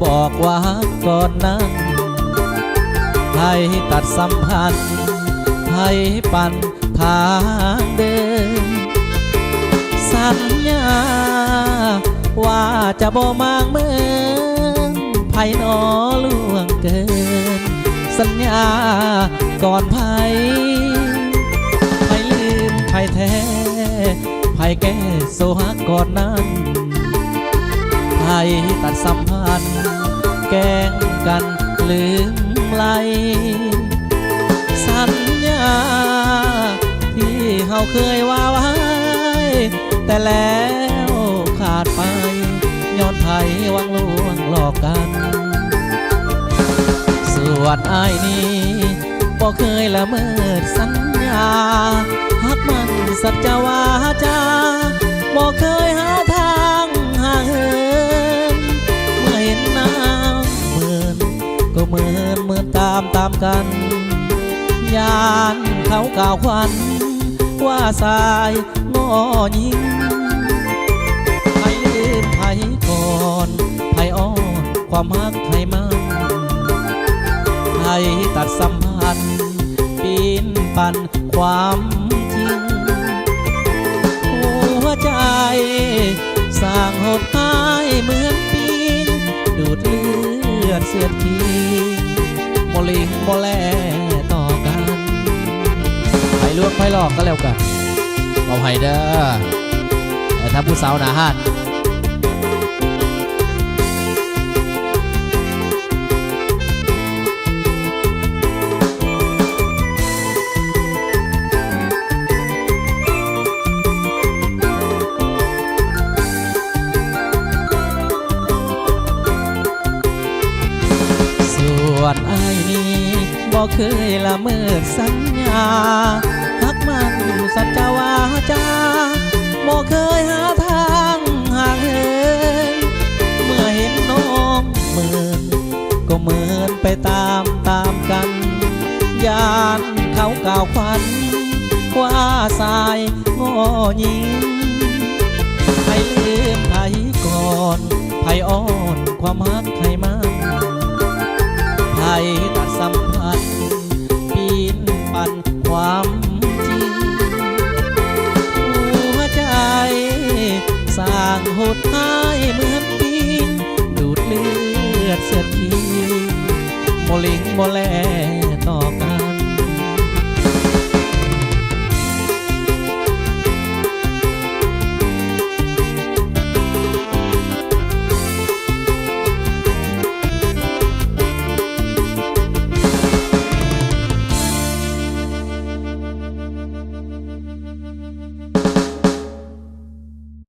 ບອກວ່າກ່ອນນັ້ນ ໃຜຕັດສຳພັນ ໃຜປັນທາງເດີນ ສັນຍາວ່າຈະບໍ່ມາງເມີນ ໃຜໜໍລ່ວງເກີນ ສັນຍາກ່ອນໃຜ ໃຜລືມໃຜແທ້ ໃຜແກ້ໂຊຮັກກ່ອນນັ້ນ ໃຜຕັດສຳພັນ ແກ້ງກັນລືມໄລ ສັນຍາທີ່ເຮົາເຄີຍວ່າໄວ້ ແຕ່ແລ້ວຂາດໄປ ຍ້ອນໃຜຫວັງລວງຫຼອກກັນ ສ່ວນອ້າຍນີ້ ບໍ່ເຄີຍລະເມີດສັນຍາ ຮັກໝັ້ນສັດຈະວາຈາ ບໍ່ເຄີຍຫາທາງຫ່າງເຫີນ ເມື່ອເຫັນນາງເມີນ ກໍເມີນເມີນຕາມຕາມກັນ ຢ້ານເຂົາກ່າວຂວັນ ວ່າຊາຍງໍຍິງ ໃຜລືມໃຜກ່ອນ ໃຜອ້ອນຄວາມຮັກໃຫ້ມັນ ໃຜຕັດສຳພັນ ປິ່ນປັນຄວາມຈິງ ຫົວໃຈສ້າງໂຫດຮ້າຍເໝືອນປີງ ດູດເລືອດເສືອດຂີງ ບໍ່ຫຼີງບໍ່ແລຕໍ່ກັນ ໃຜລວງໃຜຫຼອກກໍແລ້ວກັນ ເອົາໃຫ້ເດີ ແຕ່ຖ້າຜູ້ສາວໜ້າຮ້ານ ສ່ວນອ້າຍນີ້ ບໍ່ເຄີຍລະເມີດສັນຍາ ຮັກໝັ້ນສັດຈະວາຈາ ບໍ່ເຄີຍຫາທາງຫ່າງເຫີນ ເມື່ອເຫັນນ້ອງເມີນ ກໍເມີນໄປຕາມຕາມກັນ ຢ້ານເຂົາກ່າວຂວັນ ວ່າຊາຍງໍຍິງ ໃຜລືມໃຜກ່ອນ ໃຜອ້ອນຄວາມຮັກໃຫ້ມັນ ໃຜຕັດສຳພັນ ປິ່ນປັນຄວາມຈິງ ຫົວໃຈສ້າງໂຫດຮ້າຍເໝືອນປີງ ດູດເລືອດເສືອດຂີງ ບໍ່ຫຼີງບໍ່ແລ